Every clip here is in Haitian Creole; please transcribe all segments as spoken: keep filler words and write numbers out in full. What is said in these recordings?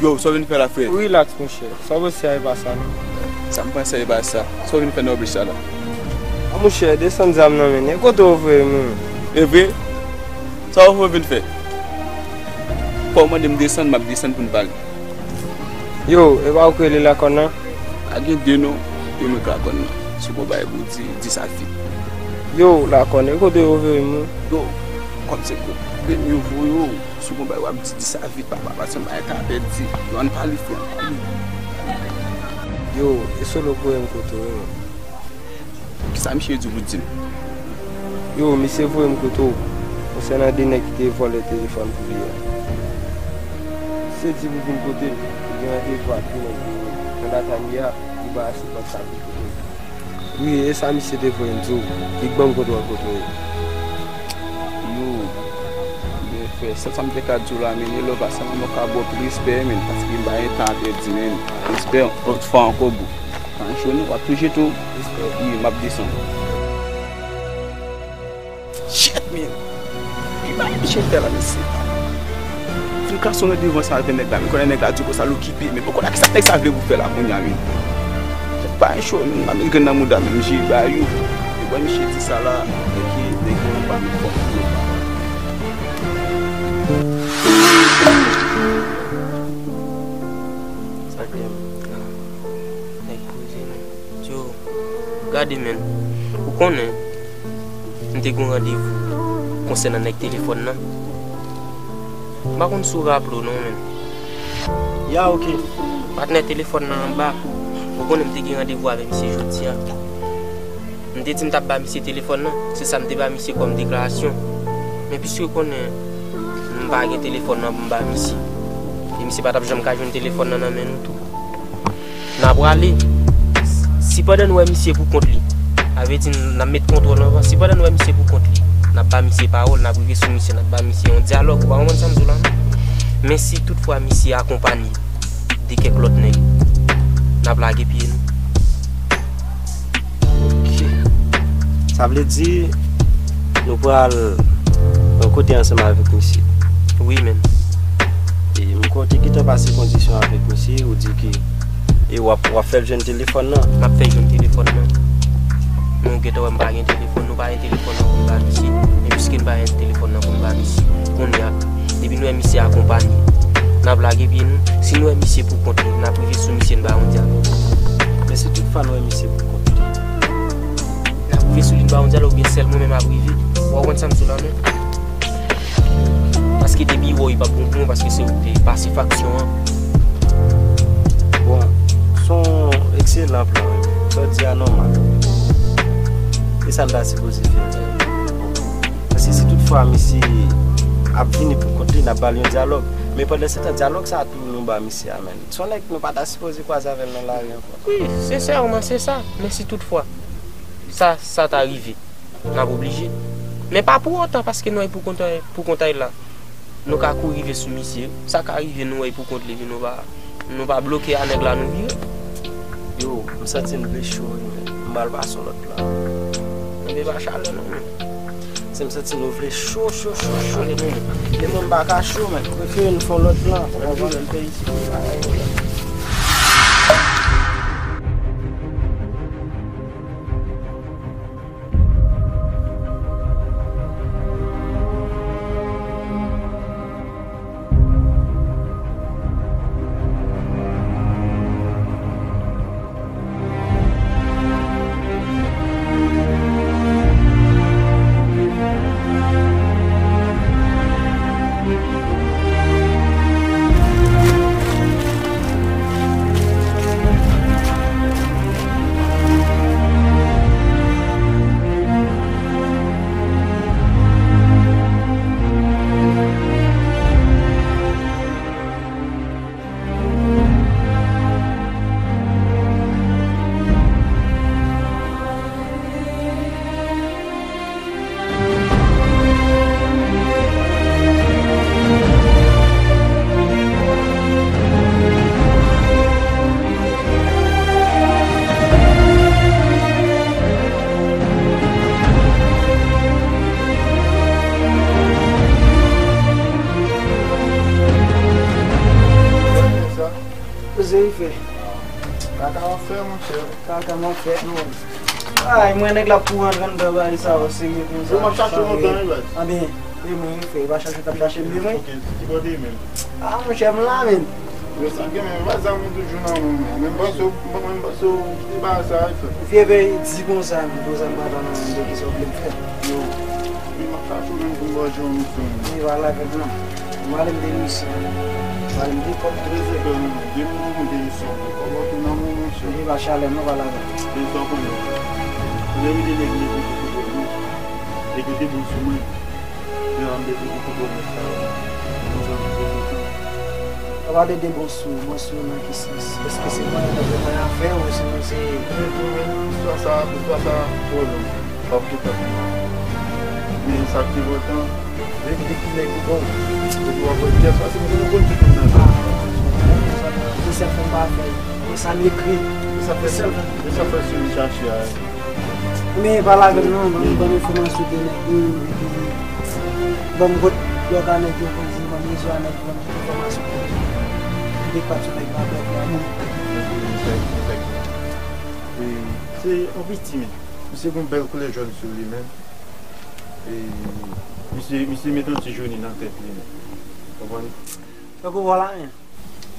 Yo, sa w vin fè la, frè? Relax, monchè. Sa w panse a e pa sa, non? Sa m panse a e pa sa. Sa w vin fè nan oblij sa la? A, monchè, desann zam nan, men. E kote w voye m, menm? E vre? Sa w vin fè? Fò w mande m desann, m ap desann pou n pale. Yo, e pa ou ki rele Lakòn nan? Pa gen de non, e mwen k Lakòn nan. Si w gon bagay pou w di, di sa vit. Yo, Lakòn, e kote yo voye m, non? Yo, kòm se kote yo voye w, si w gon bagay w ap di, di sa vit, papa, paske m pa gen tan pèdi. Yo, ann pale, frè, ann pale. Yo, e Solo k voye m kote w, wi, man. Kisa misye di w pou di m? Yo, misye voye m kote w konsènan de nèg ki te vòlè telefòn pou li a. Misye di pou vin kote l, li gen randevou ak yon nèg nan Latanya, li ba asistans sa vin kote l. Wi, e sa misye te voye m di w, li ban m kontwòl kote w ye. Yo, men frè, sèl sa m te ka di w la, men e lè w pa sa, mwen ka ba w plis respè, men, paske m pa gen tan a pèdi, men. Respè, lòt fwa ankò, bro. Tan cho non, w ap toujou tou. Wi, m ap desann. Shit, men. Ki bagay misye fè la, mesye? Fin kase yon randevou ansanm avèk nèg la, men konnen nèg la di konsa l okipe, men bon, konnen kisa nèg sa vle pou fè la kounye a, men. Tèt pa gen cho, men, m ap met grenn nan mouda, men m jere bagay yo. E bò misye di sa la, nèg ki, nèg ki konpa, men fòk yo pa. Sa k gen? Nèg poze, men. Yo, gade, men. Ou konnen, m te gen yon randevou konsènan nèg telefòn nan. M pa konn si w raple w non, men. Ya, oke. Patnè telefòn nan anba. Ou konnen m te gen randevou avèk misye jodi a. M te di m t ap ba misye telefòn nan. Se sa m te ba misye kòm deklarasyon. Men piske konnen m pa gen telefòn nan pou m ba misye. E misye pa t ap janm ka jwenn telefòn nan nan men nou tou. N a prale. Si pandan n wè misye pou kont li, sa vle di n ap met kontwòl anvan. Si pandan n wè misye pou kont li, n ap ba misye pawòl, n ap rive sou misye, n ap ba misye yon dyalòg. Ou pa konprann sa m di w la, non? Men si toutfwa misye akonpanye de kèk lòt nèg, n ap lage pye nou. Ok. Sa vle di, nou pral yon kote ansanm avèk misye. Wi, men. E m kwè w te gentan pase kondisyon avèk misye, ou di ke e w ap, w ap fè l jwenn telefòn nan. M ap fè l jwenn telefòn nan. Men ou gentan wè m pa gen telefòn, nou pa gen telefòn nan pou n ba misye. Men piske n pa gen telefòn nan pou n ba misye, kounye a, depi n wè misye akonpanye, n ap lage pye nou. Si n wè misye pou kont li, n ap rive sou misye, n ba yon dyalòg. Men si toutfwa n wè misye pou kont li, n ap rive sou li, n ba yon dyalòg, oubyen sèl mwen menm ap rive. Ou konprann sa m di w la, non? Paske depi w wè w, li p ap bon pou mwen, paske se ou ki te pase faksyon an. Bon, se yon ekselan plan, wi. Sa w di a nòmal. E sa n ta sipoze fè. Paske si toutfwa misye ap vini pou kont li, n ap ba l yon dyalòg. Men pandan se tan, dyalòg sa a tou nou ba misye a, men. Se yon nèg nou pa ta sipoze kwaze avè l nan lari ankò. Wi, sensèman, se sa. Men si toutfwa sa, sa ta rive, n ap oblije. Men pa pou otan, paske nou wè pou kont, pou kont a l la. Nou ka kouri rive sou misye. Sa ka rive, nou wè pou kont li, epi nou pa, nou pa bloke a nèg la, nou vire. Yo, m santi m vle cho, wi, men m pral pase yon lòt plan. Enben, pa chalè non, men. Se m santi nou vle cho, cho, cho, cho. Chalè non, men. E mwen, m pa ka cho, men. Prefere n fè yon lòt plan. Ou konprann? Kaka w ap fè, monchè. Kaka m ap fè. Ay, mwen nèg la pou rantre anndan bagay sa yo serye konsa. Yo, m ap chache w lontan, wi, baz. Anben, e mwen, wi, frè, pa chache, t ap chache m, wi. Ok, ki bò w te ye menm? Ah, monchè, m la, menm. Yo, sa gen menm, baz, sa mwen toujou nan men mwen. Menm panse w, mwen menm panse w kite bagay sa, wi, frè. Vye, vye, di konsa, menm, konsa m pa nan men de ki sa w vle m fè. Yo, men m ap chache w menm pou m ba w yon misyon, menm. Wi, wala, frè, non. Mwen ale m de misyon. Mwen ale m de kòb tou. Trèzè kè nan men. De moun pou moun de misyon. Kòb ou tou nan men w, monchè. Li pa chalè, non, pa lajan. Men sa w konnen. Lè m te nèg li pou kote bò nou. Nèg yo te bon sou mwen. Lè m te pou kote bò nou sa. Mwen sa mwen te kontan. Ou pa de bon sou, bon sou nan ki sans? Èske se mwen, mwen, mwen a fè ou sinon se... Men pou mwen, istwa sa, istwa sa, twò long. W ap gentan konprann. Men sa k pi enpòtan, revini ki nèg ou bon. Epi w ap wè pyès, paske m konnen w konn tout moun nan zòn. Se sèl fè m pa fè l. Se sa m ekri. Se sa fè, se sa fè si m chache a. Men pale avè m non, ban m, ban m enfòmasyon de nèg ou, epi ban m kot lòk a nèg yo, pou di ban m rezo a nèg yo, ban m tout enfòmasyon pou di m de pat sou nèg la, bèk la, moun. E, se yon piti, men. Misye gen yon bèl koulè jòn sou li, men. E, misye, misye met yon ti joni nan tèt li, men. Konprann? Tankou vòlè, men.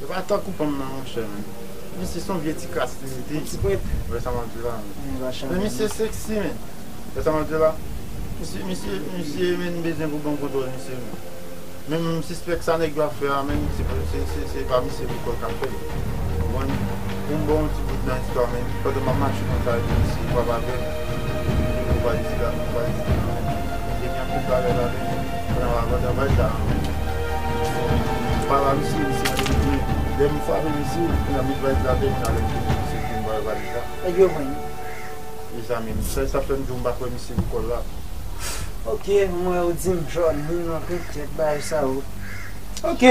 Se pa tankou pa m nan, monchè, men. Misye se yon vye ti kras li mete. Yon ti pwent. Wè sa m ap di la, men. Men misye seksi, men. Wè sa m ap di la. Misye, misye, misye, men, bezwen pou ban m kontwòl misye, men. Men m sispèk sa nèg yo ap fè a, men, se, se, se, se pa misye pou kò l k ap fè l. Konprann? Pou m ba w yon ti bout nan istwa, men, pandan m ap mache konsa, epi misye frape avè m, epi m pral di la, m pral di la, men, gen anpil bagay la, men, pandan m ap travay sa, men. M pale a misye, misye mande m, lè m frape misye, kounye a misye pral di la, men, alè misye di misye pou m pral valiz la. Nèg yo pran. Mezanmi, sa, sa fè m di w m pa kwè misye pou kò l la. Ok, m wè ou di m jòn, li nan kèk bagay sa yo. Ok.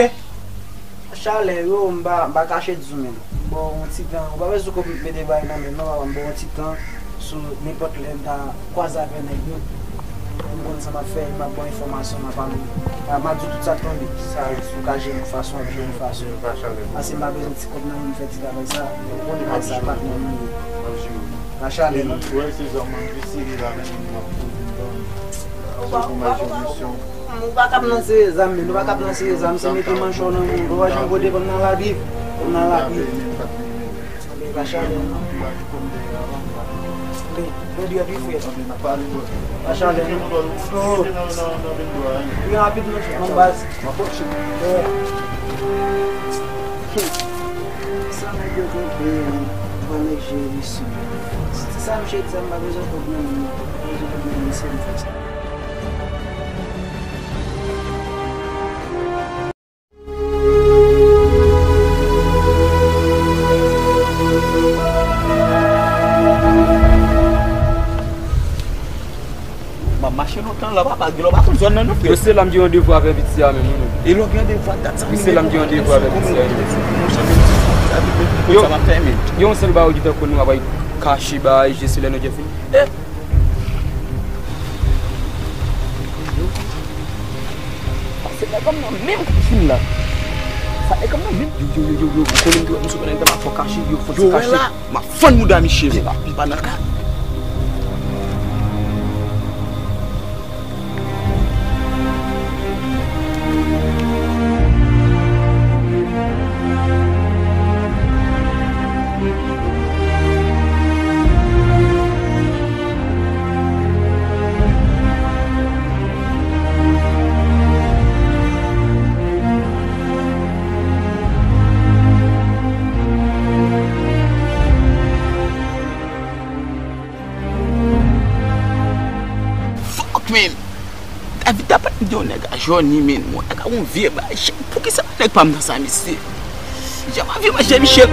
Chalè yo, m pa, m pa kache di w menm. Bon, yon ti tan, ou pa bezwen kòm mete bagay nan men non, papa, m ba w yon ti tan sou nenpòt lè m ta kwaze avè nèg yo. M konn sa m ap fè, m ap ba w enfòmasyon, m ap, m ap di w tout sa k tonbe. Sa, si w ka jere yon fason, w ap jere yon fason. Pase m pa bezwen ti kòb nan men m fè ti travay sa. Bagay sa pa t nan men m. Pa chalè non. Ou pa, ou pa, ou pa, ou pa kab nan sere zam, men. Ou pa kab nan sere zam, se mete manchè w nan men w. Ou pa janm kote pou m nan labib. Pou m nan labib. Anben, pa chalè non. Anben, mwen di w pi fre. Pa chalè non. Oh. Pi rapid non, non, baz. Sa nèg yo konprann, pran nèg jere misye. Se sa misye di, sa m pa bezwen konprann, m pa bezwen konprann misye, m fè sa. M ap mache lontan la, papa, gen lè w pa konn zòn nan non, frè. Yo, se la m gen randevou avè piti a menm, wi, menm. E lè w gen randevou a dat sa, wi, se la m gen randevou avè piti a, wi. Yo, sa m ap fè, men. Gen yon sèl bagay ou gentan konn, nou ap al kache bagay, je se lè nou gen fini. Eh! Se nèg an nan menm ki fin la. Sa nèg an nan menm. Yo, yo, yo, yo, yo, ou konnen m te wè misye pandan l te la fò kache, yo, fò ti kache. M ap fann mouda misye, m pa, m pa nan ka. Fuck, man! David ta pral di yon nèg a Johnny, men, yon nèg a yon vye bay. Poukisa nèg pa m nan sa, mesye? Jan ma vye manje, Michel.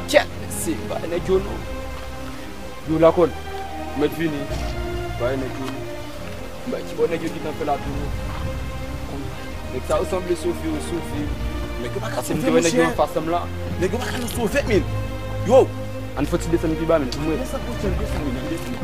Kèt, mesye, bay nèg yo non. Yo, lakòl, ou mèt vini. Bay nèg yo non. Bay ki bò nèg yo gentan fè la tou. Nèg sa yo sanble sove, yo sove. Nèg yo pa ka sove, mesye. Nèg yo pa ka nou sove, men. Yo! Ann fè ti desann pi ba, men, pou mwen. Desann, desann, desann, men, desann.